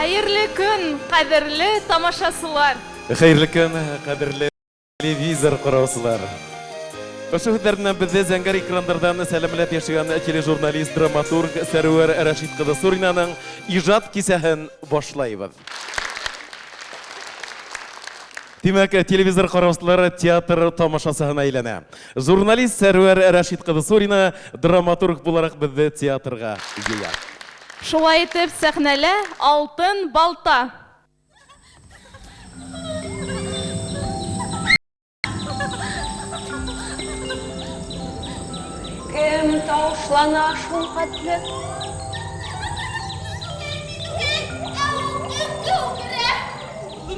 Хәерле көн, кадерле тамашасылар! Хәерле көн, кадерле телевизор караучылар! Ошо һүҙҙәр менән беҙҙе зәңгәр экрандарҙан сәләмләп йәшәгән тележурналист, драматург Сәрүәр Рәшит ҡыҙы Суринаның ижад кисәһен башлайбыҙ. Тимәк, телевизор караучылар театр тамашасыһына әйләнә. Журналист Сәрвәр Рәшит кызы Сурина драматург буларак безне театрга җыя. Шулай итеп, сәхнәлә Алтын балта. Кем тавышлана шул хәтле?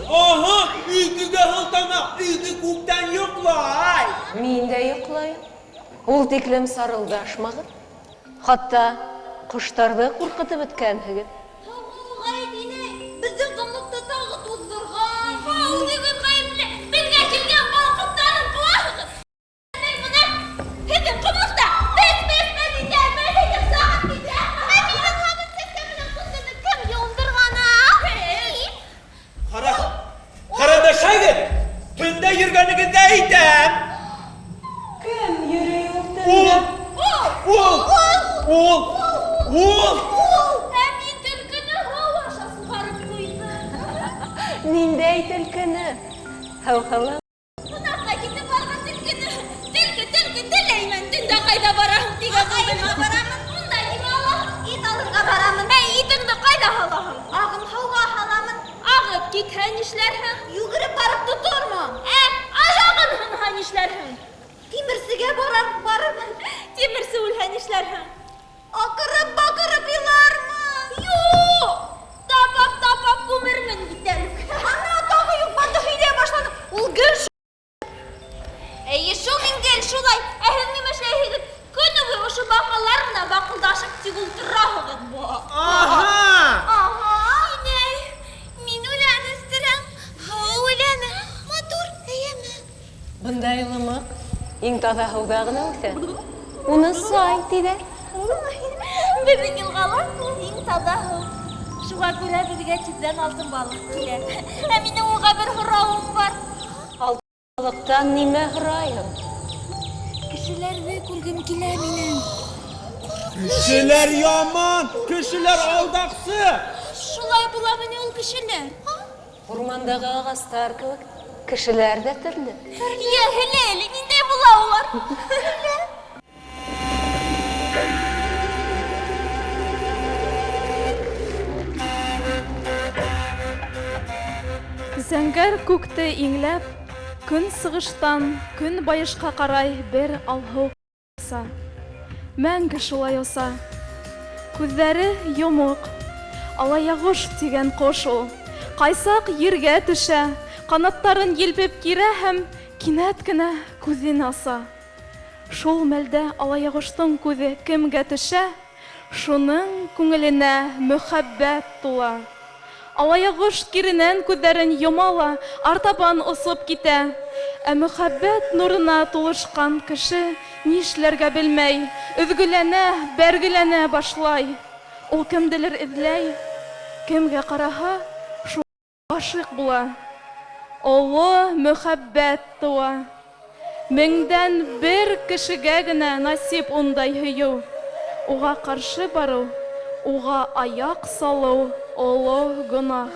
Аһа, өйкегә һылтана, өйке күптән йоклай. Мин дә йоклыйм. Ул тиклем сарылдашмагыз. Хатта коштарны куркытып беткәнһегез. Һау инәй, безнең комлыкта тагы туздырган. Үзегез гаепле, безгә килгән бал кортларын куасыгыз. Менә һезнең комлыкта без без без итә, без итеп сагып китә. Ә минем һаман сәскә белән кызны кем юындырган, а? Кара, карандашагыз, төндә йөргәнегездә әйтәм. Кем йөри ул төндә? Ул! Ул! Ул! Ул! Ул! Ә мин төлкене һау аша сугарып куйдым. Ниндәй төлкене? Һәү-һәү. Кунакка китеп барган төлкене. Төлке, төлке, теләймен. Төндә кайда бараһың дигән булдым. Кайда барамын? Монда нимә алаһың? Ит алырга барамын. Ә итеңне кайда һалаһың? Агым һауга һаламын. Агып китһә нишләрһең? Йөгереп барып тотырмын. Ә аягын һынһа нишләрһең? Тимерсегә барар, барырмын. Тимерсе үлһә нишләрһең? Акырып-бакырып илармын. Юк! Тапап-тапап күмермен бит әле. Ана тагы юк барды һөйләй башлады. Ул гел Әйе шул, мин гел шулай. Ә һеҙ нимә эшләйһегеҙ? Көнө буйы ошо баҡалар менән баҡылдашып тик ултыраһығыҙ. Аһа! Аһа! Инәй, мин үлән үҫтерәм. Һыу үләне. Матур, эйеме? Бындай лымыҡ иң таҙа һыуҙа ғына үҫә. Уны сай тиҙәр. Беҙҙең йылғала иң таҙа һыу. Шуға күрә беҙгә тиҙҙән алтын балыҡ килә. Ә минең уға бер һорауым бар. Халыктан нимә һорайһың? Кешеләрҙе күргем килә минең. Кешеләр яман, кешеләр алдаҡсы. Шулай буламыни ул кешеләр? Урмандагы ағастар кеүек, кешеләр ҙә төрлө. Йә, һөйлә әле, ниндәй була улар? Һөйлә. Зәңгәр күкте иңләп, көнсыгыштан көнбайышка карай бер алһу оса. Мәңге шулай оса. Күҙҙәре йомоҡ. Алаягош тигән кош ул. Кайсак ергә төшә, канаттарын елпеп кирә һәм кинәт кенә күҙен аса. Шул мәлдә Алаягошның күҙе кемгә төшә, шуның күңеленә мөхәббәт тула. Алаягош киренән күҙҙәрен йома ла артабан осоп китә. Ә мөхәббәт нурына тулышкан кеше нишләргә белмәй, өзгеләнә, бәргеләнә башлай. Ул кемделер эҙләй, кемгә караһа, шуңа Гашыйк була. Олы мөхәббәт туа. Меңдән бер кешегә генә насип ундай һөю. Уга каршы бару, уга аяк салу олы гөнаһ.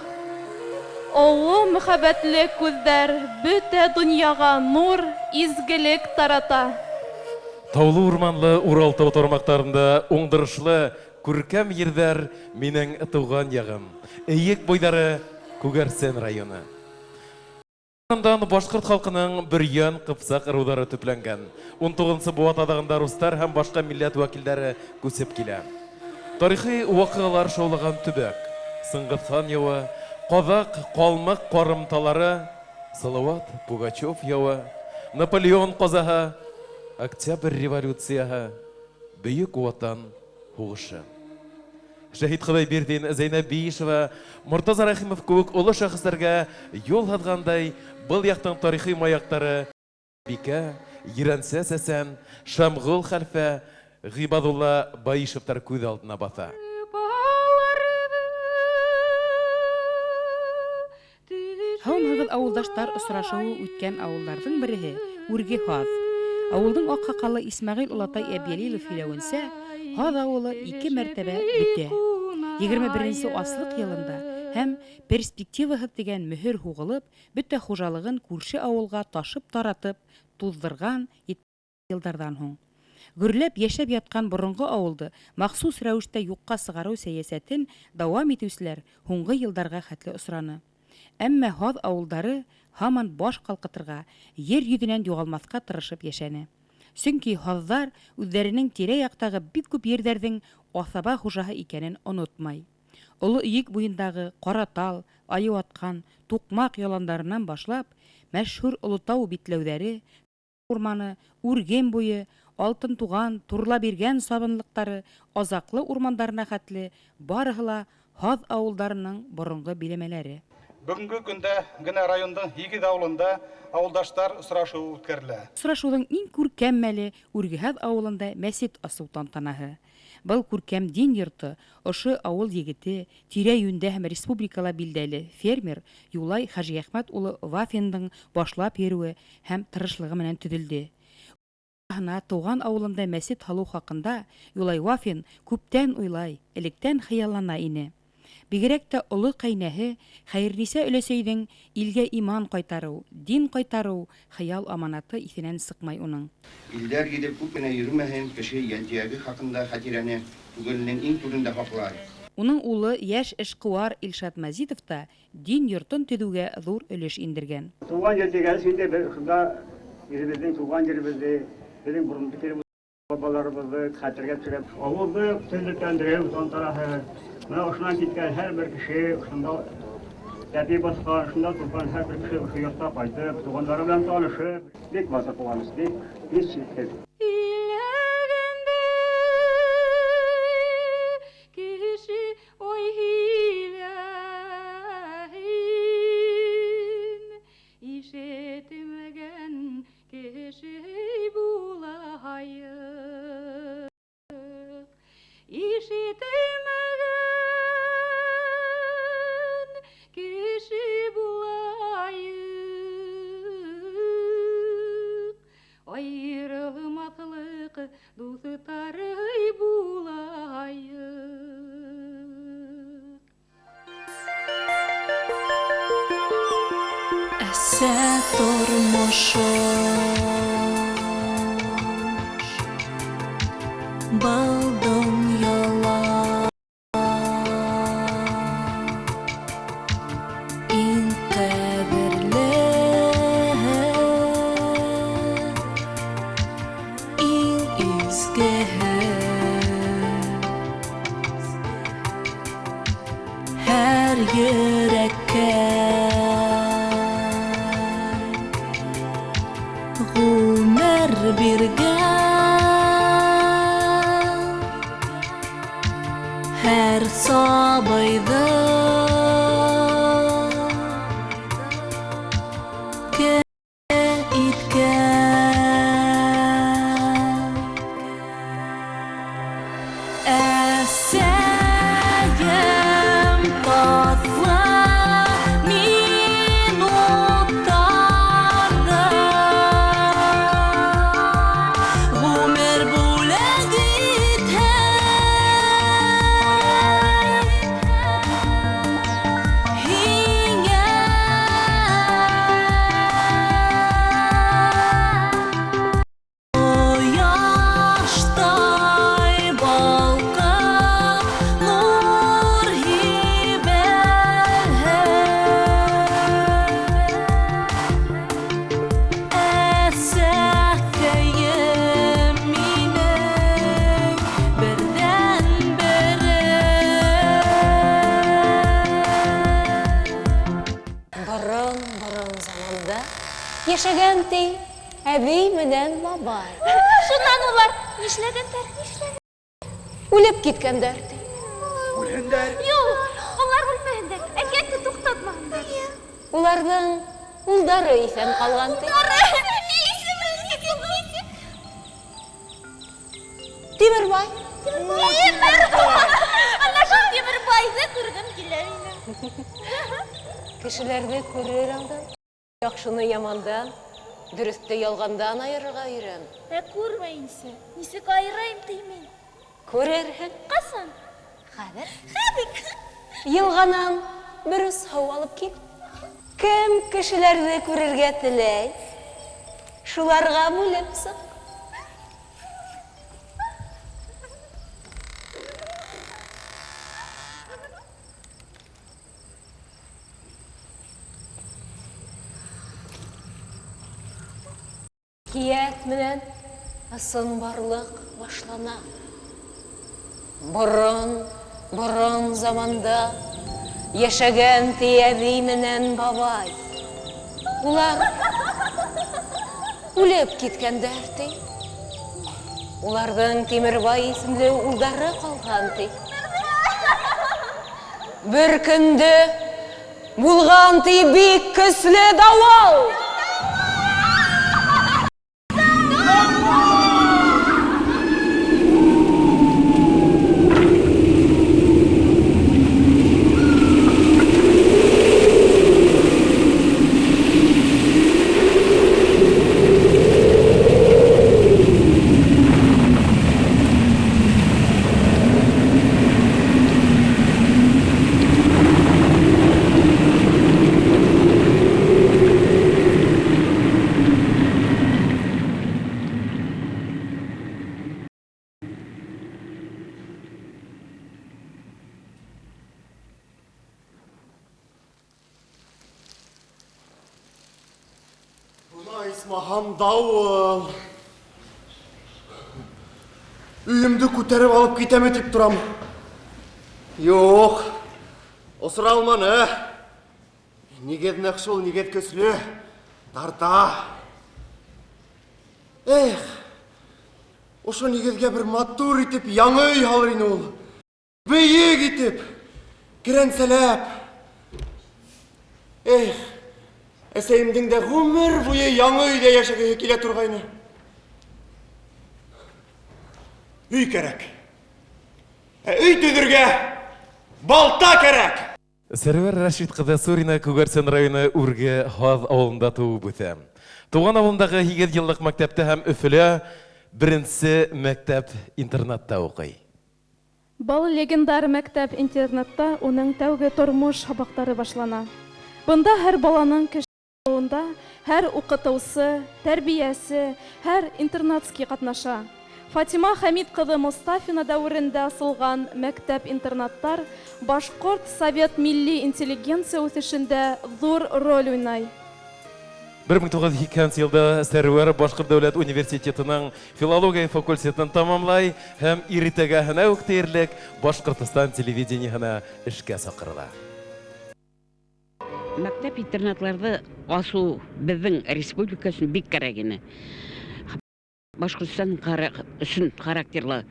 Олы мөхәббәтле күзләр бөтә дөньяга нур, изгелек тарата. Таулы-урманлы Урал тау тармактарында уңдырышлы Күркәм ерҙәр минең тыуған яғым, Эйек буйҙары, Күгәрсен районы. Андан башҡорт халҡының бөрйән, ҡыпсаҡ ырыуҙары төпләнгән. Унтуғыҙынсы быуат аҙағында рустар һәм башҡа милләт вәкилдәре күсеп килә. Тарихи ваҡиғалар шаулаған төбәк. Сыңғыҙхан яуы, ҡаҙаҡ, ҡалмыҡ ҡарымталары, Салауат, Пугачев яуы, Наполеон ҡазаһы, Октябрь революцияһы, Бөйөк Ватан һуғышы. Шәһит Хоҙайбирҙин, Зәйнәб Биишева, Мортаза Рәхимов кеүек оло шәхесләргә юл һыҙғандай, был яҡтың тарихи маяктары Бикә, Ерәнсә Сәсән, Шәмғол хәлфә, Ғибадулла Баишевтар күҙ алдына баҫа. Һигеҙ ауылдаштар осрашыуы үткән ауылдарҙың береһе, Үрге Һаҙ. Ауылдың аҡһаҡалы Исмәғил олатай Әбйәлилов һөйләүенсә, Һаҙ ауылы ике мәртәбә бөтә. 21 нсе аслыҡ йылында һәм перспективаһыҙ тигән мөһөр һуғылып, бөтә хужалығын күрше ауылға ташып таратып туҙҙырған йылдарҙан һуң. Гөрләп йәшәп ятҡан боронғо ауылды махсус рәүештә юҡҡа сығарыу сәйәсәтен дауам итеүселәр һуңғы йылдарға хәтле осраны. Әммә Һаҙ ауылдары һаман баш ҡалҡытырға, ер йөҙөнән юғалмаҫҡа тырышып йәшәне. Сөнки һаҙҙар үҙҙәренең тирә-яҡтағы бик күп ерҙәрҙең аҫаба хужаһы икәнен онотмай. Оло Өйөк буйындағы Ҡаратал, Айыуатҡан, Туҡмаҡ яландарынан башлап, мәшһүр Олотау битләүҙәре, урманы, Үргем буйы, Алтын Туған, Турлабиргән сабынлыҡтары, Аҙаҡлы урмандарына хәтле барыһы ла Һаҙ ауылдарының боронғо биләмәләре. Бөгөнгө көндә генә райондың һигеҙ ауылында ауылдаштар осрашыуы үткәрелә. Осрашыуҙың иң күркәм мәле, Үргеһаҙ ауылында мәсет асыу тантанаһы. Был күркәм дин йорто ошо ауыл егете, тирә-йүндә һәм республикала билдәле фермер Юлай Хәжиәхмәт улы Вафиндың башлап йөрөүе һәм тырышлығы менән төҙөлдө. Тыуған ауылында мәсет һалыу хаҡында Юлай Вафин күптән уйлай, электән хыяллана ине. Бигерәк тә оло ҡәйнәһе Хәйернисә өләсәйҙең илгә иман ҡайтарыу, дин ҡайтарыу хыял-аманаты иҫенән сыҡмай уның. Илдәр гиҙеп күп кенә йөрөмәһен, кеше йәнтөйәге хаҡында хәтирәне күңеленең иң түрендә һаҡлай. Уның улы, йәш эшҡыуар Илшат Мәзитов та дин йортон төҙөүгә ҙур өлөш индергән. Тыуған ер тигәс инде беҙ шунда үҙебеҙҙең тыуған еребеҙҙе, беҙҙең борон бабаларыбыҙҙы хәтергә төшөрөп, ауылды төҙөкләндереү тантанаһы. Бына ошонан киткән һәр бер кеше, ошонда тәпи баҫҡан, ошонда торған һәр бер кеше ошо йортҡа ҡайтып, туғандары менән танышып, бик матур ҡыуаныс, бик һис шикһеҙ. Кеше ой һөйләһен, ишетмәгән кеше булайыҡ. Ишетмәгән кеше булайыҡ. Айырылмаҫлыҡ дуҫтарый булайыҡ. Әсә тормошо был донъяла иң ҡәҙерле, иң изгеһе. Һәр йөрәккә ғүмер биргән, һәр сабыйҙы кеше иткән. Әсәйем татлы минуттарҙы ғүмер бүләк итһен һиңә. Ҡояштай балҡып нур һибәһең, Әсәкәйем минең берҙән-берем. Борон-борон заманда йәшәгән ти әбей менән бабай. Шуннан улар нишләгәндәр, нишләгән? Үлеп киткәндәр ти. Үлһендәр. Юҡ, улар үлмәгәндәр. Әкиәтте туҡтатмағандар. Уларҙың улдары иҫән ҡалған ти. Улдары! Исеме нисек, нисек? Тимербай. Тимербай! Ана шул Тимербайҙы күргем килә минең. Кешеләрҙе күрер алдан Яҡшыны ямандан, дөрөҫтө ялғандан айырырға өйрән. Ә күрмәйенсә, нисек айырайым ти мин? Күрерһең. Ҡасан? Хәҙер. Хәҙер. Йылғанан бер ус һыу алып кил. Кем кешеләрҙе күрергә теләй, шуларға бүлеп сыҡ. Әкиәт менән ысынбарлыҡ башлана. Борон, борон заманда йәшәгән ти әбей менән бабай. Улар үлеп киткәндәр ти. Уларҙың Тимербай исемле улдары ҡалған ти. Бер көндө булған ти бик көслө дауыл. Бына исмаһам дауыл. Өйөмдө күтәреп алып китәме тип торам. Юҡ, осора алманы. Нигеҙ ныҡ шул, нигеҙ көслө. Тарта. Эх, ошо нигеҙгә бер матур итеп яңы өй һалыр ине ул. Бейек итеп, керәнсәләп. Эх, әсәйемдең дә ғүмер буйы яңы өйҙә йәшәгеһе килә торғайны. Өй кәрәк. Ә өй төҙөргә балта кәрәк. Сәрүәр Рәшит ҡыҙы Сурина Күгәрсен районы Үрге Һаҙ ауылында тыуып үҫә. Тыуған ауылындағы 8 йыллыҡ мәктәптә һәм Өфөлә беренсе мәктәп-интернатта уҡый. Был легендар мәктәп-интернатта уның тәүге тормош һабаҡтары башлана. Бында һәр баланың кеше булыуында һәр уҡытыусы, тәрбиәсе, һәр интернатский ҡатнаша. Фатима Хәмит ҡыҙы Мостафина дәүерендә асылған мәктәп-интернаттар башҡорт совет милли интеллигенция үҫешендә ҙур роль уйнай. 1902 йылда Сәрүәр Башҡорт дәүләт университетының филология факультетын тамамлай һәм иртәгәһенә үк тиерлек Башҡортостан телевидениеһына эшкә саҡырыла. Мәктәп-интернатларҙы асыу беҙҙең республика өсөн бик кәрәк ине. Башҡортостан өсөн характерлы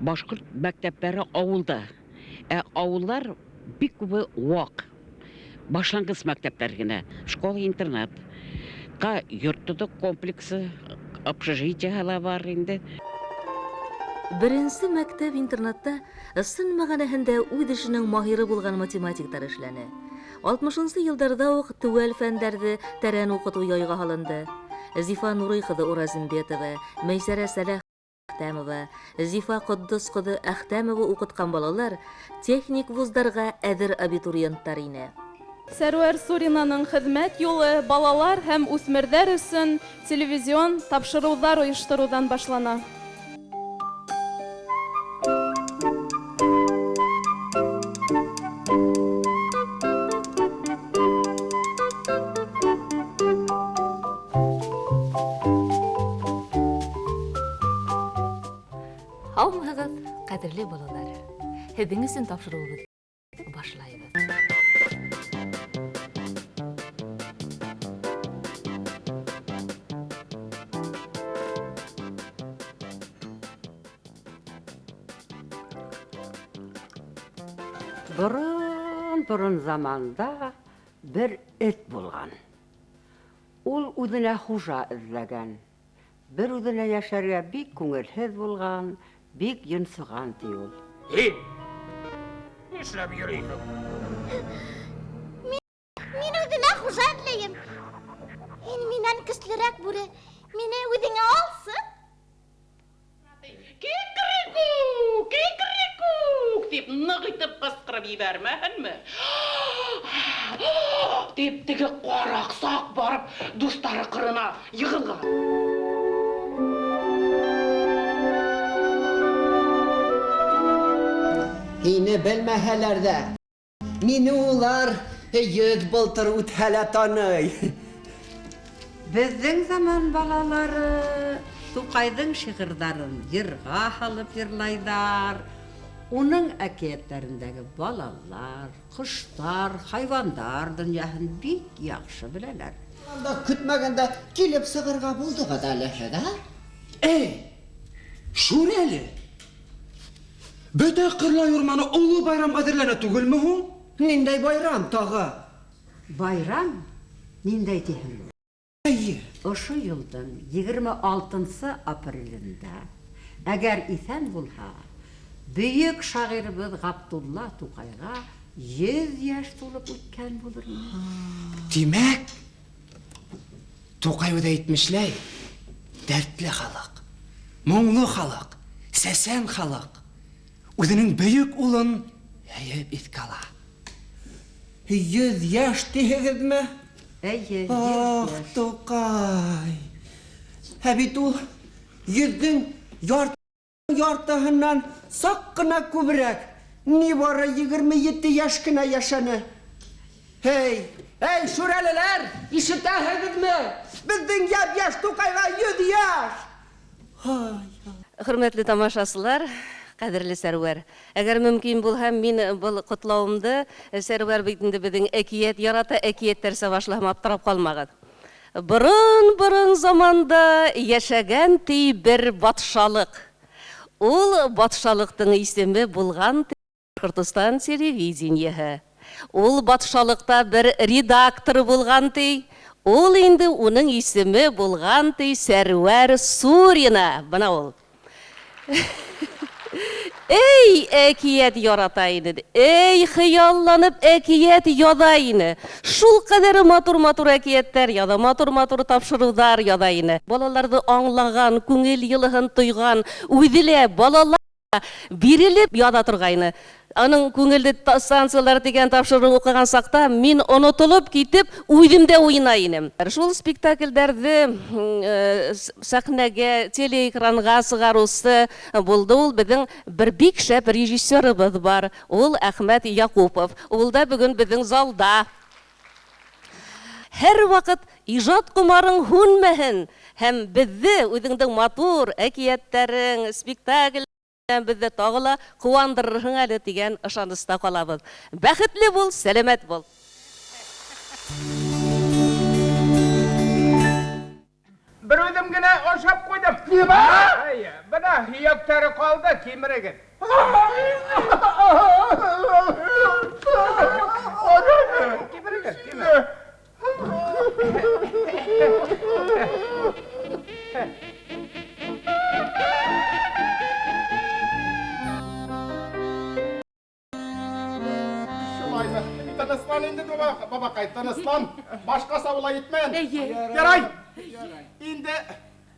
башҡорт мәктәптәре ауылда. Ә ауылдар бик күбе ваҡ. Башланғыс мәктәптәр генә. Школа-интернат. Ҡа йорттоҙоҡ комплексы, общежитие ла бар инде. Беренсе мәктәп-интернатта ысын мәғәнәһендә үҙ эшенең маһиры булған математиктар эшләне. 60-нсы йылдарҙа уҡ теүәл фәндәрҙе тәрән уҡытыу яйға һалынды. Зифа Нурый ҡыҙы Уразимбетова, Мәйсәрә Сәләх Әхтәмова, Зифа Ҡотдос ҡыҙы Әхтәмова уҡытҡан балалар техник вуздарға әҙер абитуриенттар ине. Сәрүәр Суринаның хеҙмәт юлы балалар һәм үҫмерҙәр өсөн телевизион тапшырыуҙар ойоштороуҙан башлана. Һаумыһығыҙ, ҡәҙерле балалар. Һеҙҙең өсөн тапшырыуыбыҙ башлайбыҙ. Борон-борон заманда бер эт булған. Ул үҙенә хужа эҙләгән. Бер үҙенә йәшәргә бик күңелһеҙ булған, бик йонсоған ти ул. Һин нишләп йөрөйһөң? Мин үҙемә хужа эҙләйем. Һин минән көслөрәк бүре, мине үҙеңә алсы. Кикрикүк, кикрикүк, дип нык итеп кычкырып җибәрмәгәнме? Дип теге караксак барып дуслары кырына егылган. Һине белмәһәләр дә, мине улар 100 былтыр үтһә лә таный. Беҙҙең заман балалары Туҡайҙың шиғырҙарын йырға һалып йырлайҙар. Уның әкиәттәрендәге балалар, ҡоштар, хайуандар донъяһын бик яҡшы беләләр. Анда көтмәгәндә килеп сығырға булдығыҙ әле һеҙ, ә? Эй, Шүрәле! Бөтә Ҡырлай урманы оло байрамға әҙерләнә түгелме һуң? Ниндәй байрам тағы? Байрам ниндәй тиһеңме? Әйе. Ошо йылдың 26 апрелендә, әгәр иҫән булһа, бөйөк шағирыбыҙ Ғабдулла Туҡайға 100 йәш тулып үткән булыр ине. Тимәк, Туҡай үҙе әйтмешләй, дәртле халыҡ, моңло халыҡ, сәсән халыҡ үҙенең бөйөк улын һөйөп иҫкә ала. 100 йәш тиһегеҙме? Әйе, 100 Ах, йәш. Туҡай! Ә бит ул 100-ҙең яртыһынан саҡ ҡына күберәк, ни бары 27 йәш кенә йәшәне. Һей, эй, шүрәлеләр, ишетәһегеҙме? Беҙҙең йәп-йәш Туҡайға 100 йәш! Һай, Хөрмәтле тамашасылар, ҡәҙерле Сәрүәр, әгәр мөмкин булһа, мин был ҡотлауымды Сәрүәр бит инде беҙҙең әкиәт ярата, әкиәттәрсә башлаһам аптырап ҡалмағыҙ. Борон-борон заманда йәшәгән ти бер батшалыҡ. Ул батшалыҡтың исеме булған ти Башҡортостан телевидениеһы. Ул батшалыҡта бер редактор булған ти. Ул инде уның исеме булған ти Сәрүәр Сурина. Бына ул. Эй, әкиәт ярата ине, эй, хыялланып әкиәт яҙа ине. Шул ҡәҙәр матур-матур әкиәттәр яҙа, матур-матур тапшырыуҙар яҙа ине. Балаларҙы аңлаған, күңел йылыһын тойған, үҙе лә балалар бирелеп яҙа торғайны. Аның күңелле станциялар тигән тапшырыу уҡыған саҡта мин онотолоп китеп үҙем дә уйнай инем. Шул спектаклдәрҙе сәхнәгә, телеэкранға сығарыусы булды ул беҙҙең бер бик шәп режиссерыбыҙ бар. Ул Әхмәт Яҡупов. Ул да бөгөн беҙҙең залда. Һәр ваҡыт ижад ҡомарың һүнмәһен һәм беҙҙе үҙеңдең матур әкиәттәрең, спектакль беҙҙе тағы ла ҡыуандырырһың әле тигән ышаныста ҡалабыҙ. Бәхетле бул, сәләмәт бул. Бер үҙем генә ашап ҡуйҙым. Нимә? Әйе, бына һөйәктәре ҡалды, кимерегеҙ. Кимерегеҙ, кимерегеҙ. Тыныслан инде, бабаҡай, тыныслан. Башҡаса улай итмән. Эйе. Ярай. Инде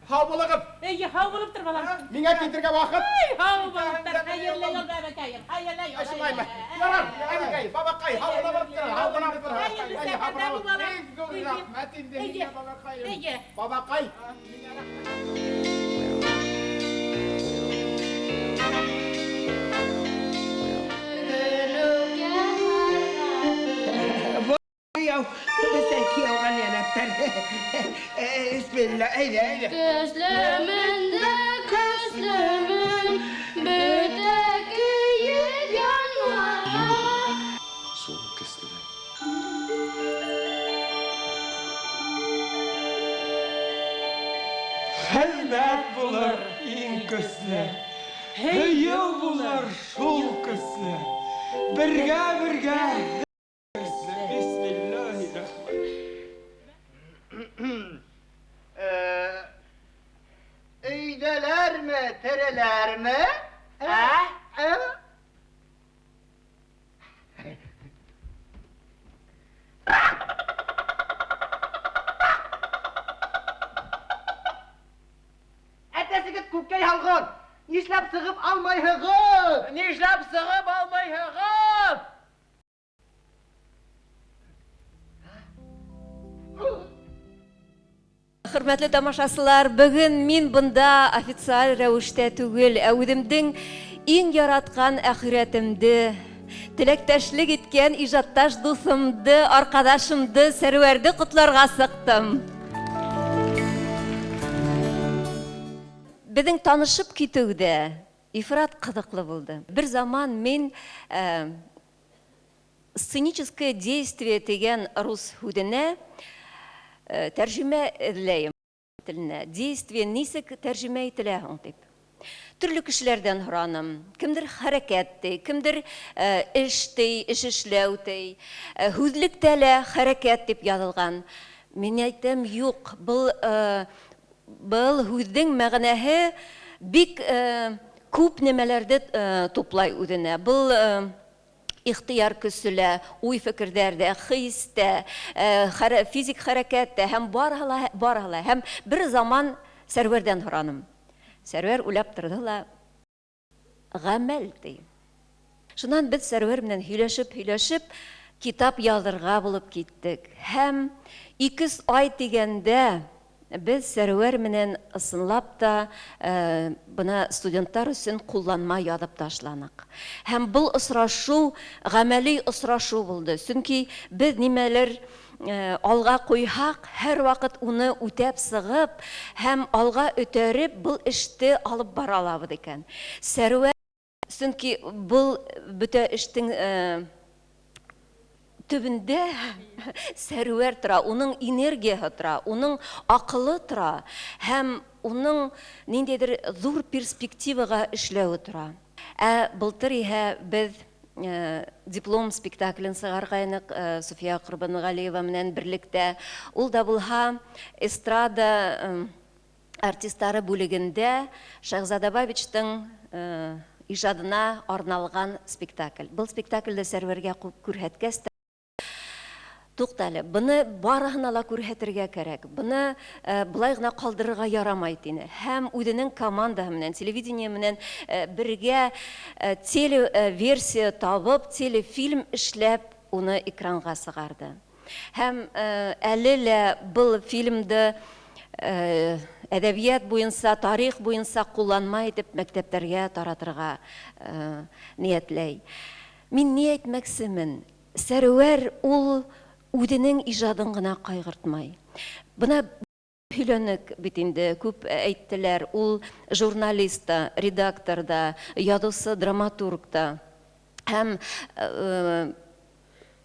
һау булығыҙ. Эйе, һау булып тор, балам. Миңә китергә ваҡыт. Эй, һау булып тор. Хәйерле юл, бабаҡайым. Хәйерле юл. Шулаймы? Ярар, әбекәй, бабаҡай, һау булып тор, һау булып тор. Хәйерле сәфәрҙә бул, балам. Бик ҙур рәхмәт инде һиңә, бабаҡайым. Эйе. Бабаҡай. Bismillah, әйҙә, әйҙә. Көслөмөн дә көслөмөн, бөтә көйө янмаһа. Шул көслө. Хеҙмәт булыр иң көслө, һөйөү булыр шул көслө. Бергә-бергә көслө. Бисмиллаһир-рахманир-рахим. Өйҙәләрме, тереләрме? Ә? Ә? Әйҙәгеҙ, күкәй һалған! Нишләп сығып алмайһығыҙ? Нишләп сығып алмайһығыҙ? Хөрмәтле тамашасылар, бөгөн мин бында официаль рәүештә түгел, ә үҙемдең иң яратҡан әхирәтемде, теләктәшлек иткән ижадташ дуҫымды, арҡаҙашымды Сәрүәрҙе ҡотларға сыҡтым. Беҙҙең танышып китеү ҙә ифрат ҡыҙыҡлы булды. Бер заман мин сценическое действие тигән рус һүҙенә тәржемә эҙләйем теленә. Действие нисек тәржемә ителә һуң тип. Төрлө кешеләрҙән һораным. Кемдер хәрәкәт ти, кемдер эш ти, эш эшләү ти. Һүҙлектә лә хәрәкәт тип яҙылған. Мин әйтәм, юҡ, был һүҙҙең мәғәнәһе бик күп нәмәләрҙе туплай үҙенә. Был ихтыяр көсө лә, уй-фекерҙәр дә, хис тә, физик хәрәкәт тә һәм барыһы ла, барыһы ла. Һәм бер заман Сәрүәрҙән һораным. Сәрүәр уйлап торҙо ла, ғәмәл ти. Шунан беҙ Сәрүәр менән һөйләшеп-һөйләшеп китап яҙырға булып киттек. Һәм 2 ай тигәндә беҙ Сәрүәр менән ысынлап та бына студенттар өсөн ҡулланма яҙып ташланыҡ. Һәм был осрашыу ғәмәли осрашыу булды. Сөнки беҙ нимәлер алға ҡуйһаҡ, һәр ваҡыт уны үтәп сығып һәм алға өтәреп был эште алып бара алабыҙ икән. Сәрүәр, сөнки был бөтә эштең төбөндә Сәрүәр тора, уның энергияһы тора, уның аҡылы тора һәм уның ниндәйҙер ҙур перспективаға эшләүе тора. Ә былтыр иһә беҙ диплом спектаклен сығарғайныҡ Суфия Ҡорбанғәлиева менән берлектә. Ул да булһа эстрада артистары бүлегендә Шәһзада Бабичтың ижадына арналған спектакль. Был спектаклде Сәрүәргә күрһәткәс тә, туҡта әле, быны барыһына ла күрһәтергә кәрәк, быны былай ғына ҡалдырырға ярамай тине. Һәм үҙенең командаһы менән, телевидение менән бергә телеверсия табып, телефильм эшләп, уны экранға сығарды. Һәм әле лә был фильмды әҙәбиәт буйынса, тарих буйынса ҡулланма итеп мәктәптәргә таратырға ниәтләй. Мин ни әйтмәксемен? Сәрүәр ул үҙенең ижадын ғына ҡайғыртмай. Бына һөйләнек бит инде, күп әйттеләр, ул журналист та, редактор да, яҙыусы, драматург та. Һәм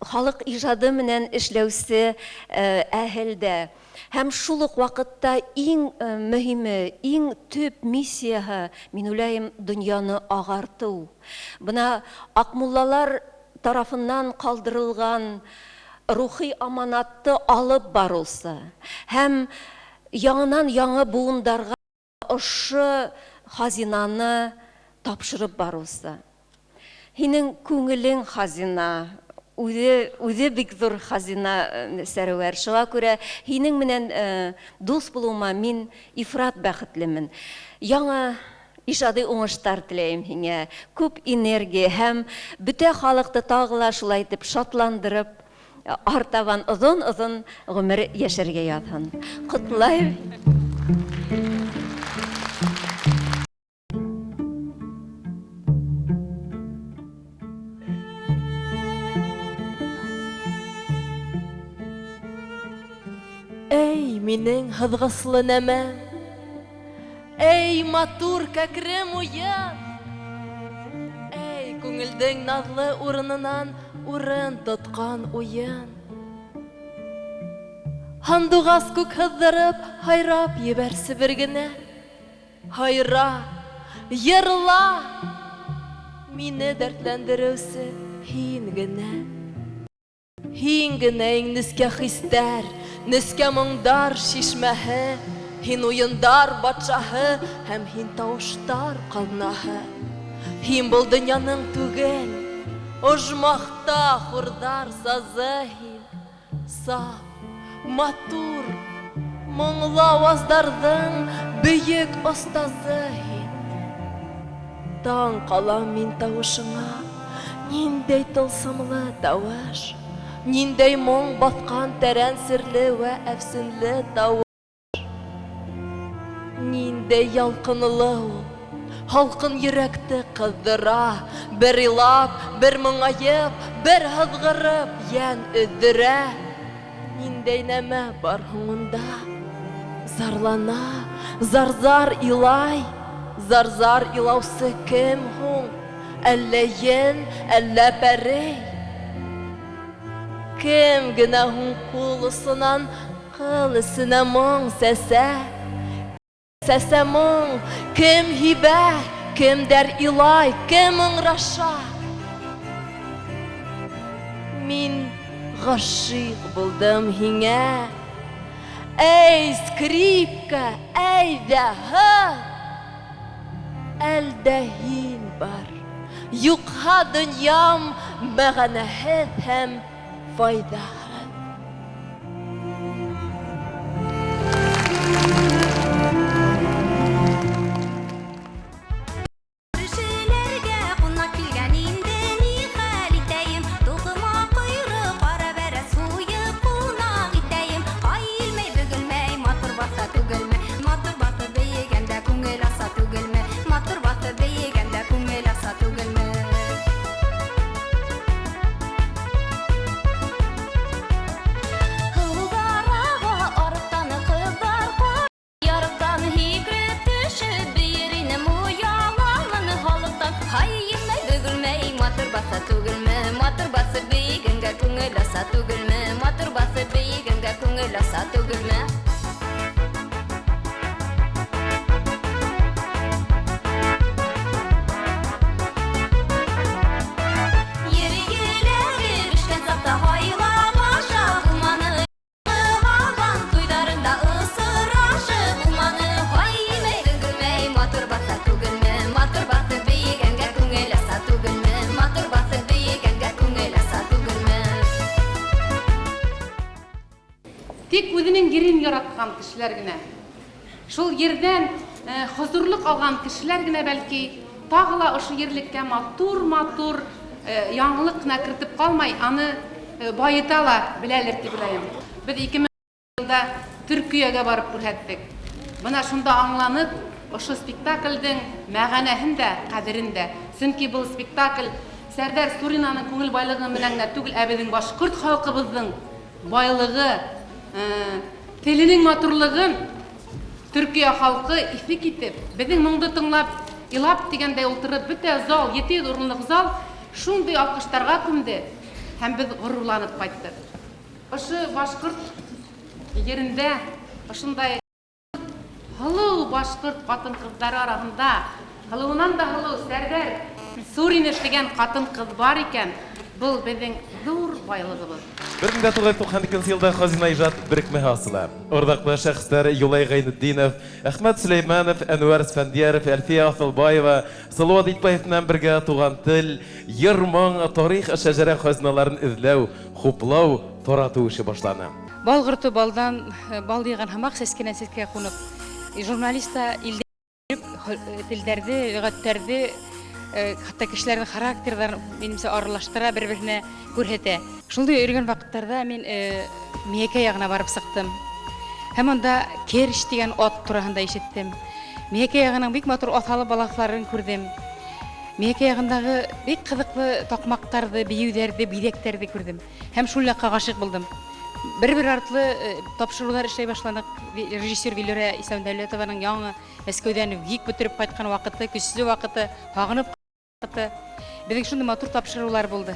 халыҡ ижады менән эшләүсе әһел дә. Һәм шул уҡ ваҡытта иң мөһиме, иң төп миссияһы, мин уйлайым, донъяны ағартыу. Бына аҡмуллалар тарафынан ҡалдырылған рухи аманатты алып барыусы һәм яңынан яңы быуындарға ошо хазинаны тапшырып барыусы. Һинең күңелең хазина, үҙе бик ҙур хазина, Сәрүәр. Шуға күрә һинең менән дуҫ булыуыма мин ифрат бәхетлемен. Яңы ижади уңыштар теләйем һиңә, күп энергия һәм бөтә халыҡты тағы ла шулай итеп шатландырып, артабан оҙон-оҙон ғүмер йәшәргә яҙһын. Ҡотлайым. Эй, минең һыҙғыслы нәмәм, эй, матур кәкре муйын, эй, күңелдең наҙлы урынынан урын тотҡан уйын. Һандуғас күк һыҙҙырып, һайрап ебәрсе бер генә. Һайра, йырла, мине дәртләндереүсе һин генә. Һин генә иң нескә хистәр, нескә моңдар шишмәһе, һин уйындар батшаһы һәм һин тауыштар ҡаҙнаһы. Һин был донъяның түгел, ожмахта хурҙар сазы һин, саф, матур, Моңло аваздарҙың бөйөк остазы һин. Таң ҡалам мин тауышыңа, Ниндәй тылсымлы тауыш, Ниндәй моң баҫҡан тәрән серле вә әфсенле тауыш. Ниндәй ялҡынлы ул, һалҡын йөрәкте ҡыҙҙыра, Бер илап, бер моңайып, бер һыҙғырып йән өҙҙөрә. Ниндәй нәмә бар һуң унда? Зарлана, зар-зар илай. Зар-зар илаусы кем һуң? Әллә ен, әллә пәрей? Кем генә һуң ҡул осонан ҡыл эсенә моң сәсә? Сәсә моң, кем һибә, кемдәр илай, кем ыңраша? Мин ғашыйҡ булдым һиңә. Әй, скрипка, әйҙә, һыҙ! Әлдә һин бар, юҡһа донъям мәғәнәһеҙ һәм файҙаһыҙ. Күршеләргә кунак килгән инде, ни хәл итәем? Тукыма койрык, кара бәрәс суеп кунак итәем. Ай илмәй, бөгелмәй, матур баса түгелме? Матур басы бейегәндә күңел аса түгелме? Матур басы бейегәндә күңел аса түгелме? Һыуҙар аға арыҡтан ҡыҙҙар Ярыҡтан һикереп төшөп бейер инем, Ояламын халыҡтан. Һай, иелмәй, бөгөлмәй, матур баҫа түгелме? Матур баҫып бейегәнгә күңел аса түгелме? Матур баҫып бейегәнгә күңел аса түгелме? Ер еләге бешкән саҡта һайлап аша булманы. Һабан туйҙарында осрашып булманы. Һай, иелмәй, бөгөлмәй, матур баҫа түгелме? Матур баҫып бейегәнгә күңел аса түгелме? Матур баҫып бейегәнгә күңел аса түгелме? Тик үҙенең ерен яратҡан кешеләр генә, шул ерҙән хозурлыҡ алған кешеләр генә бәлки тағы ла ошо ерлеккә матур-матур яңылыҡ ҡына кертеп ҡалмай, аны байыта ла беләлер тип уйлайым. Беҙ 2000 елда Төркиягә барып күрһәттек. Бына шунда аңланыҡ ошо спектаклдең мәғәнәһен дә, ҡәҙерен дә. Сөнки был спектакль Сәрҙәр Суринаның күңел байлығы менән генә түгел, ә беҙҙең башҡорт халҡыбыҙҙың байлығы, теленең матурлығын Төркиә халҡы иҫе китеп, беҙҙең моңдо тыңлап, илап тигәндәй ултырып, бөтә зал, 700 урынлыҡ зал шундый алҡыштарға күмде һәм беҙ ғорурланып ҡайттыҡ. Ошо башҡорт ерендә ошондай һылыу башҡорт ҡатын-ҡыҙҙары араһында һылыуынан да һылыу Сәрҙәр Суринов тигән ҡатын-ҡыҙ бар икән, был беҙҙең ҙур байлығыбыҙ. 1992 елда Хазина ижат берекмәһе асыла. Орҙаҡлы шәхестәр Юлай Ғәйнетдинов, Әхмәт Сөләймәнов, Әнүәр Сфәндиәров, Әлфиә Аҫылбаева, Салауат Итбаев менән бергә туған тел, йыр-моң, тарих, шәжәрә хазиналарын эҙләү, хуплау, таратыу эше башлана. Бал ҡорто балдан бал йыйған һымаҡ сәскәнән сәскәгә ҡунып, журналист та илдә йөрөп, телдәрҙе, лөғәттәрҙе, хатта кешеләрҙең характерҙарын, минемсә, аралаштыра, бер-береһенә күрһәтә. Шундай йөрөгән ваҡыттарҙа мин Миәкә яғына барып сыҡтым. Һәм анда Керш тигән ат тураһында ишеттем. Миәкә яғының бик матур аҫалы балаҫларын күрҙем. Миәкә яғындағы бик ҡыҙыҡлы таҡмаҡтарҙы, бейеүҙәрҙе, биҙәктәрҙе күрҙем. Һәм шул яҡҡа ғашиҡ булдым. Бер-бер артлы тапшырыуҙар эшләй башланыҡ. Режиссер Вилюра Исламдәүләтованың яңы Мәскәүҙән ВГИК бөтөрөп ҡайтҡан ваҡыты, көслө ваҡыты, һағынып ваҡыты. Беҙҙең шундай матур тапшырыулар булды.